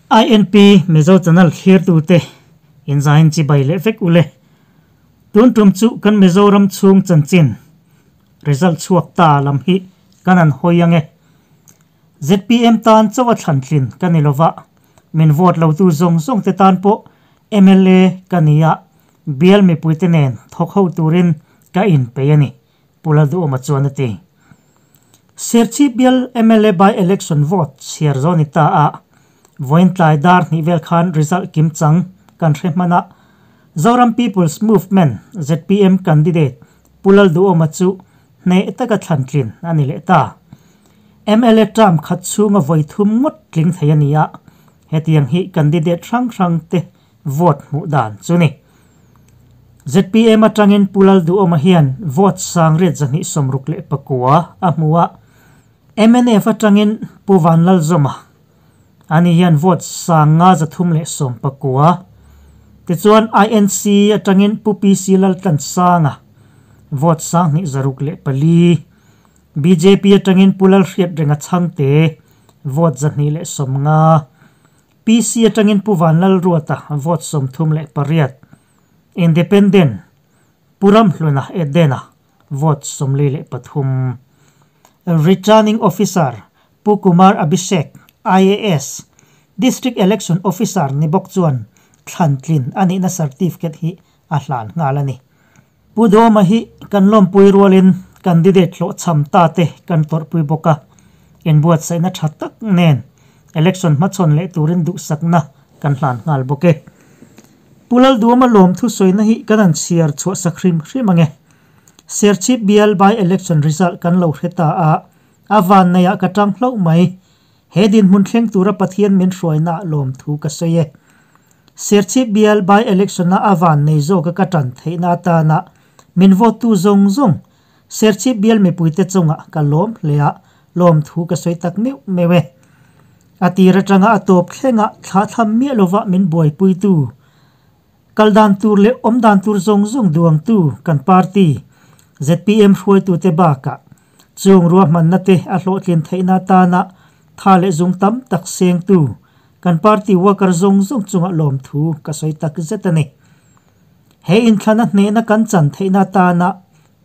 INP Mizo channel thlirtute inzain chibai leh vek ule. Tun tum chu kan Mizoram chhung chanchin result chhuak ta lam hi kan an hawi ange. ZPM tan chawa thlan tlin ka ni lova, min vote lo tu zawng zawng te tan pawh mla ka ni a, bial mipuite nen thawk ho turin ka inpeih a ni, Pu Lalduhawma chuan a ti. Serchhip bial mla by election vote chhiar zawh ni ta a, vawiin tlai dar hnih vel khan result kim chang kan hre hman a, Zoram People's Movement, zpm, candidate Pu Lalduhawma chu hneh taka thlan tlin a ni leh ta. Mla term khat chhunga vawi thum ngawt tling thei a ni a, hetiang hi candidate hrang hrang te vote hmuh dan chu ni. Zpm atangin Pu Lalduhawma hian vote 2269 a hmu a, mnf atangin Pu Vanlalzawma ani hian vote 5319, tichuan INC atangin Pu PC Laltlansanga vote 2604, bjp atangin Pu Lalhriatrenga Chhangte vote 250, PC atangin Pu Vanlalruata vote 38, Independent Pu Ramhluna Edena vote 43. Returning Officer Pu Kumar Abhishek, IAS, District Election Officer ni bawk chuan thlan tlin a nihna certificate hi a hlan nghal a ni. Pu Dawma hi kan lawmpui rualin candidate hlawhchham ta te kan tawrhpui bawk a, inbuatsaihna tha tak nen election hmachhawn leh turin duhsakna kan hlan nghal bawk e. Pu Lalduama lawm thusawina hi kan han chhiar chhuah sak hrim hrim ang e. Serchhip bial by election result kan lo hre ta a, a vanneiah ka tang hlauh mai. He dinhmun thleng tura Pathian min hruainaah lawmthu ka sawi e. Serchhip bial by election-a a vannei zawka ka tan theihna atana min vote tu zawng zawng Serchhip bial mipuite chungah ka lawm hle a, lawmthu ka sawi tak meuh meuh e. A tir atanga a tawp thlenga thlahthlam miah lova min buaipuitu, kal dan tur leh awm dan tur zawng zawng duangtu kan party zpm hruaitute bakah chung ruahmanna te a hlawhtlin theihna atana tha leh zung tam tak sengtu kan party worker zawng zawng chungah lawmthu ka sawi tak zet a ni. He inthlana hnehna kan chan theihna atana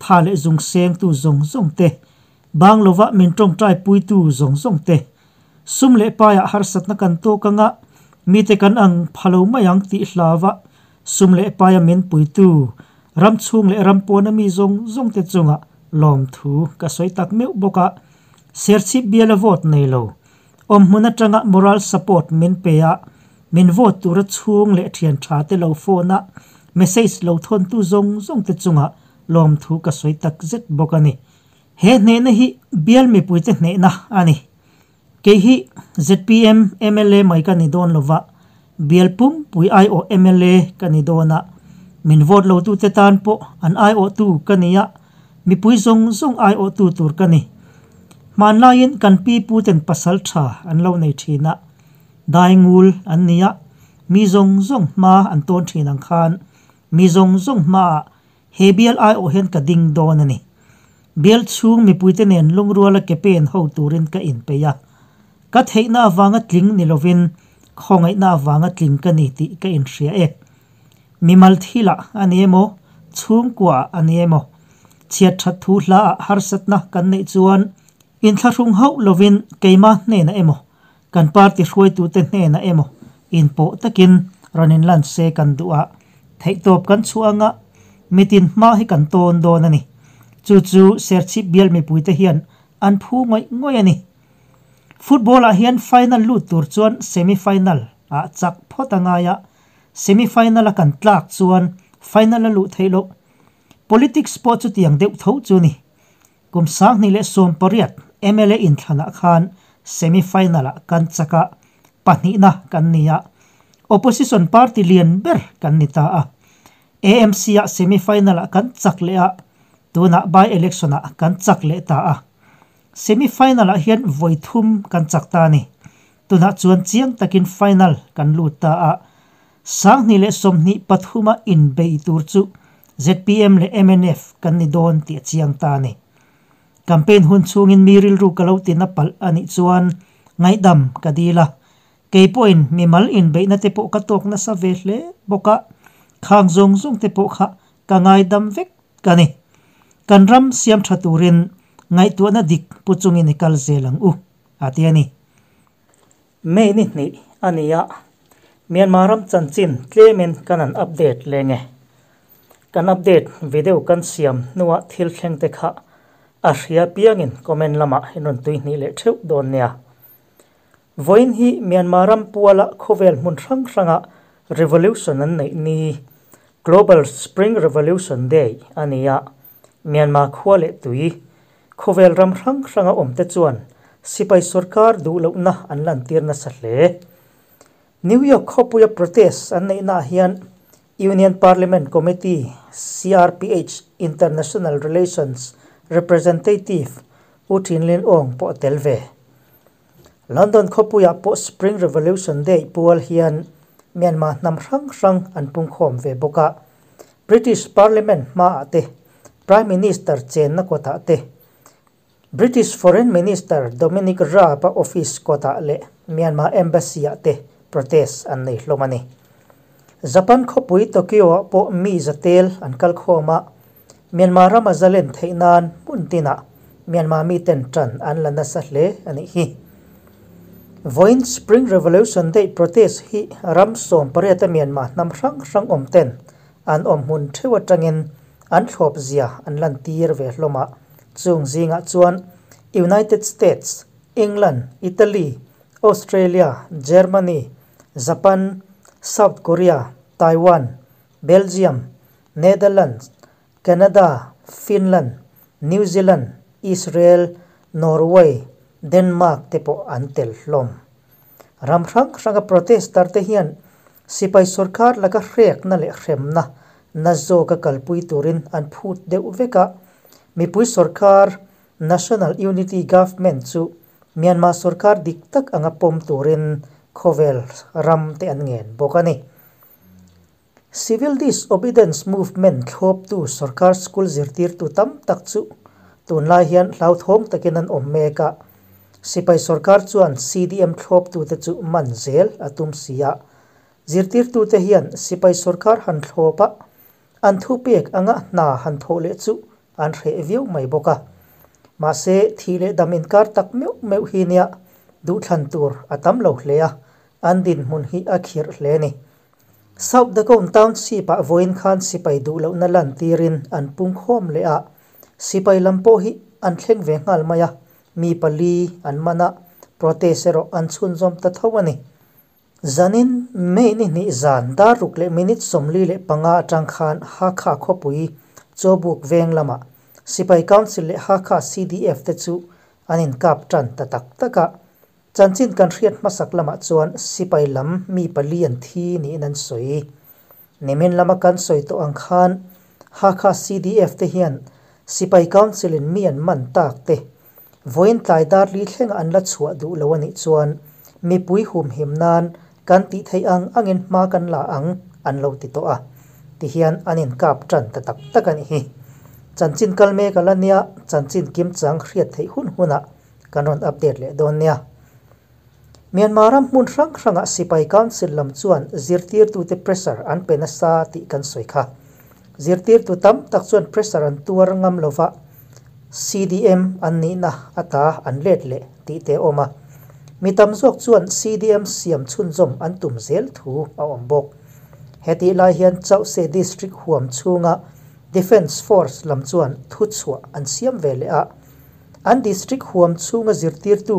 tha leh zung sengtu zawng zawng te, bang lova min tawngtai puitu zawng zawng te, sum leh paiah harsatna kan tawk anga mite kan ang pha lo mai ang tih hlava sum leh paia min puitu ram chhung leh ram pawna mi zawng zawng te chungah lawmthu ka sawi tak meuh bawk a, Serchhip biala vote nei lo awmhmun atanga moral support min pe a, min vote tura chhung leh thian tha te lo phone a, message lo thawntu zawng zawng te chungah lawmthu ka sawi tak zet bawk a ni. He hnehna hi bial mipuite hnehna a ni. Kei hi zpm mla mai ka ni dawn lova, bial pumpui aiawh mla ka ni dawn a, min vote lotute tan pawh an aiawhtu ka ni a, mipui zawng zawng aiawhtu tur ka ni. Hmanlaiin kan pi puten pasal tha an lo nei thin a, daingul an ni a, mi zawng zawng hma an tawn thin ang khan mi zawng zawng hmaah He bial aiawh hian ka ding dawn a ni. Bial chhung mipuite nen lungruala ke pen ho turin ka inpeih a. Ka theihna avanga tling ni lovin khawngaihna avanga tling ka ni tih ka inhria e. Mimal thilah a ni emaw, chhungkuaah a ni emaw, chhiat that thu hlaah harsatna kan neih chuan inthlahrung hauh lovin keimah hnenah emaw, kan party hruaitute hnenah emaw inpawh takin rawn inlan se kan duh a, theihtawp kan chhuah anga mitin hma hi kan tawn dawn a ni. Chu chu Serchhip bial mipuite hian an phu ngawih ngawih a ni. Football ah hian final lut tur chuan semi final ah chak phawt a ngai a, semi final a kan tlak chuan final a luh theih loh. Politics pawh chutiang deuh tho chu ni. Kum 2018 mla inthlanah khan semi final-ah kan chak a, pahnihna kan ni a, opposition party lian ber kan ni ta a. AMC-ah semi final-ah kan chak leh a, tunah by election-ah kan chak leh ta a. Semi final-ah hian vawi thum kan chak ta a ni. Tunah chuan chiang takin final kan lut ta a, 2023-a inbei tur chu zpm leh mnf kan ni dawn tih a chiang ta a ni. Campaign hun chhungin mi rilru ka lo tina palh a nih chuan ngaihdam ka dil a, Kei pawhin mimal inbeihna te pawh ka tawk nasa ve hle bawk a, khang zawng zawng te pawh kha ka ngaidam vek ka ni. Kan ram siam tha turin ngaihtuahna dik pu chungin i kal zel ang u, a ti a ni. May ni hnih a ni a, Myanmar ram chanchin tlemin kan han update leng e. Kan update video kan siam hnuah thil thleng te kha a hria piangin comment lamah in rawn tui hnih leh theuh dawn nia. Vawiin hi Myanmar ram puala khawvel hmun hrang hranga revolution an neih ni, Global Spring Revolution Day, a ni a, Myanmar khua leh tui, khawvel ram hrang hranga awmte chuan sipai sorkar duh lohna an lantir nasa hle. New York khawpuia protest an neihnaah hian Union Parliament Committee, CRPH, International Relations Representative U Thin Lin Aung pawh a tel ve. London khawpuiah pawh Spring Revolution Day pual hian Myanmar hnam hrang hrang an pungkhawm ve bawk a. British Parliament hmaah te, Prime Minister chenna kawtah te, British Foreign Minister Dominic Raab-a office kawtah leh Myanmar Embassy-ah te protest an nei hlawm a ni. Japan khawpui Tokyo-ah pawh mi zatel an kal khawm a, Myanmar rama zalen theih nan hmun tinah Myanmar miten ṭan an la nasa hle a nih hi. Vawiin Spring Revolution Day protest hi ram 18-a Myanmar hnam hrang hrang awmten an awm hmun theuh atangin an thlawp zia an lantir ve hlawm a, chung zingah chuan United States, England, Italy, Australia, Germany, Japan, South Korea, Taiwan, Belgium, Netherlands, Canada, Finland, New Zealand, Israel, Norway, Denmark te pawh an tel hlawm. Ram hrang hranga protester te hian sipai sorkar laka hrekna leh hremna na zawka kalpui turin an phut deuh vek a, mipui sorkar National Unity Government chu Myanmar sorkar dik tak anga pawm turin khawvel ram te an ngen bawk a ni. Civil Disobedience Movement thlawptu sorkar school zirtirtu tam tak chu tunlai hian hlauthawng takin an awm mek a, sipai sorkar chuan CDM thlawptute chu man zel a tum si a. Zirtirtute hian sipai sorkar han thlawp a, an thupek anga hna han thawh leh chu an hreh viau mai bawk a. Mahse, thih leh dam inkar tak meuh meuh hi nia duhthlan tur a tam lo hle a, an dinhmun hi a khirh hle a ni. South Dagon Township-ah vawiin khan sipai duh lohna lantirin an pungkhawm leh a, sipai lam pawh hi an thleng ve nghal mai a, mi pali an man a, protest erawh an chhunzawm ta tho a ni. Zanin May ni hnih zan dar ruk leh minute 45 atang khan Hakha khawpui Chawbuk veng lamah Sipai Council leh Hakha CDF te chu an inkap tan ta tak tak a, Chanchin kan hriat hmasak lamah chuan sipai lam mi pali an thi niin an sawi. Nimin lama kan sawi tawh ang khan Hakha CDF te hian Sipai Council in mi an man tak te vawiin tlai dar li thlenga an la chhuah duh lo a nih chuan mipui humhim nan kan tih theih ang angin hma kan la ang an lo ti tawh a, tihian an inkap tan ta tak tak a nih hi. Chanchin kal mek a la nia, chanchin kimchang hriat theih hun hunah Kan rawn update leh dawn nia. Myanmar ram hmun hrang hrangah sipai council lam chuan zirtirtute pressure an pe nasa tih kan sawi kha. Zirtirtu tam tak chuan pressure an tuar ngam lova CDM an nihna ata an let leh tih te a awm a. Mi tam zawk chuan CDM siam chhunzawm an tum zel thu a awm bawk. Hetih lai hian Chauhse District huam chhunga Defence Force lam chuan thuchhuah an siam ve leh a. An district huam chhunga zirtirtu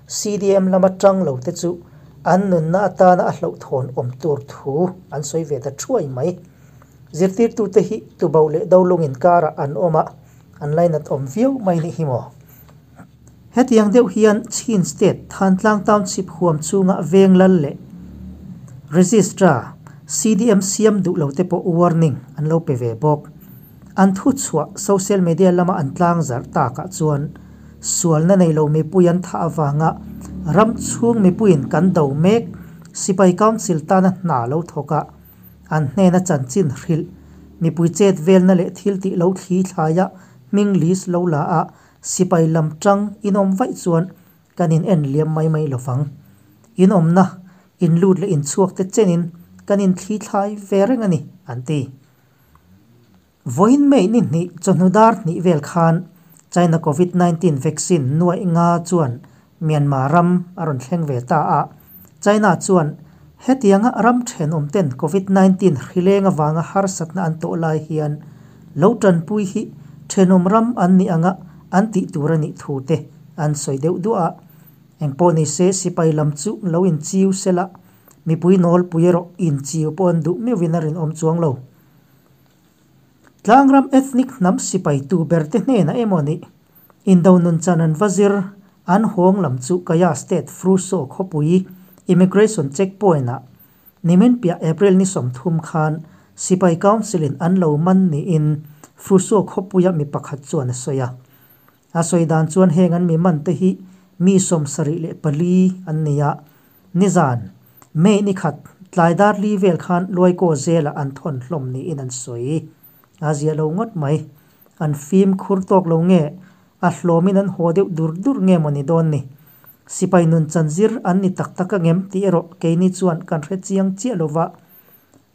CDM lama tang lo te chu an nunna atana a hlauhthawn awm tur thu an sawi ve ta thuai mai. Zirtirtute hi tubo leh dolung inkarah an awm a, an lainat awm viau mai nih hi maw? Hetiang deuh hian Chin State Thantlang Township huam chhunga veng lal leh Registrar CDM siam duh lo te pawh warning an lo pe ve bawk. An thuchhuah social media lama an tlangzarh takah chuan sualna nei lo mipui an thah avanga ram chhung mipuiin kan do mek Sipai Council tana hna lo thawk a, an hnena chanchin hrilh mipui chet velna leh thil tih lo thli thlaia hming list lo la a sipai lam tang inawm vaih chuan kan in en liam mai mai lovang. Inawmna in lut leh in chhuak te chenin kan in thli thlai ve reng a ni, an ti. Vawiin May ni hnih chawhnu dar hnih vel khan China Covid 19 vaccine nuaih nga chuan Myanmar ram a rawn thleng ve ta a, China chuan hetianga ram thenawm ten Covid 19 hrileng avanga harsatna an tawh lai hian lo tanpui hi thenawm ram an nih anga an tih tur a nih thu te an sawi deuh duah a. Engpawh ni se sipai lam chu lo inchiu sela, mipui nawlpui erawh inchiu pawh an duh meuhin a rinawm chuang lo. Tlangram ethnic hnam sipai tu berte hnenah emaw nih indo nun chan an va zir an hawng lam chu Kayah State Hpruso khawpui Immigration Checkpoint ah nimin piah April ni 30 khan Sipai Council in an lo man niin Hpruso khawpuia mi pakhat chuan a sawi a. A sawi dan chuan heng an mi man te hi mi 74 an ni a, nizan May ni khat tlai dar li vel khan Luaikaw zela an thawn hlawm niin an sawi. A zia lo ngawt mai. An fim khur tawk lo nge, a hlawmin an haw deuh dur dur nge maw ni dawn ni. Sipai nun chanzir an ni tak tak angem tih erawh keini chuan kan hre chiang chiah lo va.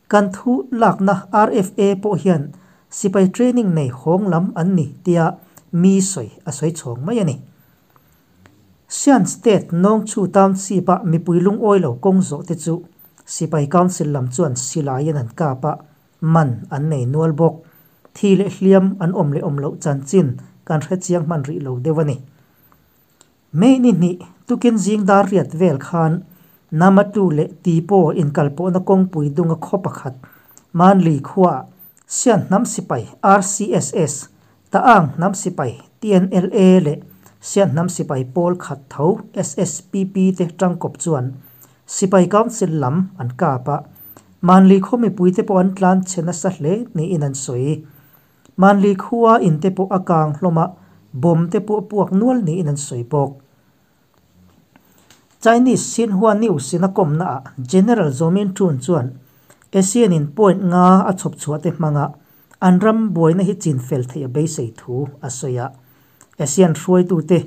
Kan thu lakna RFA pawh hian sipai training nei hawng lam an ni tia mi sawi a sawi chhawng mai a ni. Shan State Nongchu Township-a mipui lungawi lo kawng zawh te chu Sipai Council lam chuan silaiin an kap a, man an nei nual bawk. Thi leh hliam an awm leh awm loh chanchin kan hre chiang hman rih lo deuh a ni. May ni hnih tukin zing dar riat vel khan Namatu leh Tipo inkalpawhna kawngpui dunga khaw pakhat Manli khuaah Sian Hnam Sipai, RCSS, Ta'ang Hnam Sipai, TNLA, leh Sian Hnam Sipai pawl khat tho, SSPP, te tangkawp chuan Sipai Council lam an kap a, Manli khaw mipuite pawh an tlan chhe nasa hle niin an sawi. Manli khua in te pawh a kang hlawm a, bomb te pawh a puak nual niin an sawi bawk. Chinese Xinhua News in a kawmna ah General Zaw Min Tun chuan ASEAN in point nga a chhawp chhuah te hmanga an ram buaina hi chin fel theih a beisei thu a sawi a. ASEAN hruaitute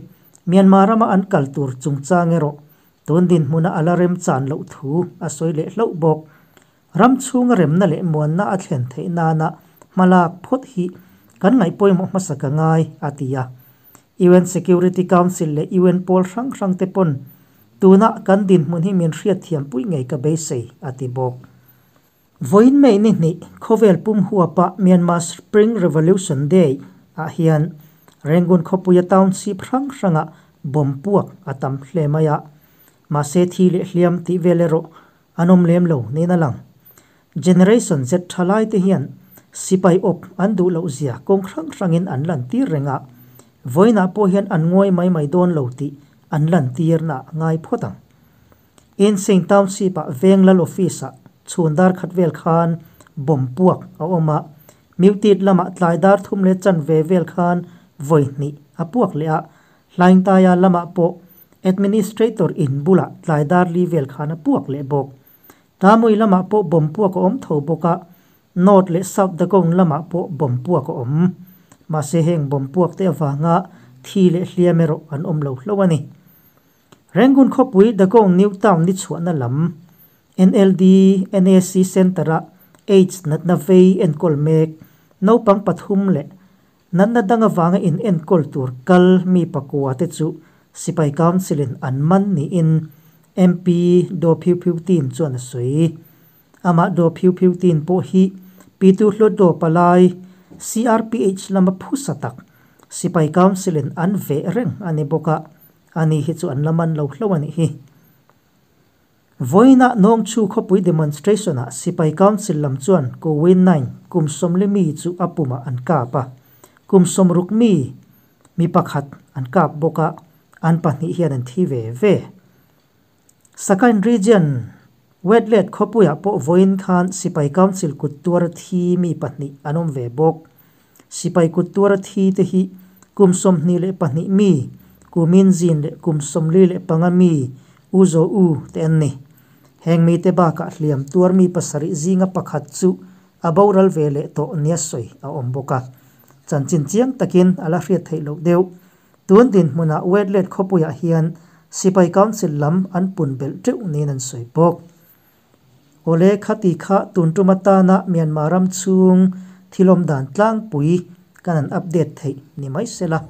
Myanmar rama an kal tur chungchang erawh tun dinhmuna a la remchan loh thu a sawi leh hlauh bawk. Ram chhunga remna leh muanna a thlen theih nana hmalak phawt hi kan ngaihpawimawh hmasa ka ngai, a ti a. UN Security Council leh UN pawl hrang hrang te pawn tuna kan dinhmun hi min hriatthiampui ngei ka beisei, a ti bawk. Vawiin May ni hnih khawvel pum huapa Myanmar Spring Revolution Day ah hian Rangoon khawpuia township hrang hrangah bomb puak a tam hle mai a, mahse thi leh hliam tih vel erawh an awm lem lo niin a lang. Generation Z thalai te hian sipai awp an duh loh zia kawng hrang hrangin an lantir reng a, vawiinah pawh hian an ngawi mai mai dawn lo tih an lantirna ngai phawt ang. Insein Township-ah veng lal office-ah chhun dar khat vel khan bomb puak a awm a, Mutit lamah tlai dar thum leh chanve vel khan vawi hnih a puak leh a, Hlaingtaia lamah pawh Administrator in bulah tlai dar li vel khan a puak leh bawk. Tamui lamah pawh bomb puak a awm tho bawk a, North leh South Dagon lamah pawh bomb puak a awm. Mahse heng bomb puak te avanga thi leh hliam erawh an awm lo hlo a ni. Rangoon khawpui Dagon New Town ni chhuahna lam NLD NAC Centre-a AIDS natna vei enkawl mek naupang pathum leh Natna dang avanga in enkawl tur kal mi pakua te chu Sipai Council in an man niin MP Daw Phyu Phyu Tin chuan a sawi. Amah Daw Phyu Phyu Tin pawh hi Pitu Hlawtdaw palai CRPH lama phusa tak Sipai Council in an veh reng a ni bawk a, ani hi chu an la man lo hlo a nih hi. Vawiinah Nawngchu khawpui demonstration-ah Sipai Council lam chuan Ko Win Naing kum 40 mi chu a pumah an kap a, kum 60 mi mi pakhat an kap bawk a, an pahnih hian an thi ve ve. Sakain Region, Wetlet khawpuiah pawh vawiin khan Sipai Council kut tuara thi mi pahnih an awm ve bawk. Sipai kut tuara thi te hi kum 22 mi Kumin zin leh kum 45 mi U Zaw U te an ni. Heng mite bakah hliam tuar mi pasarih zinga pakhat chu a boral ve leh tawh nia sawi a awm bawk a. Chanchin chiang takin a la hriat theih loh deuh. Tun dinhmunah Wetlet khawpuiah hian Sipai Council lam an pun belh teuh niin an sawi bawk. Awle khati kha tun tum atana Myanmar ram chhung thil awm dan tlangpui kan han update theih ni mai se la.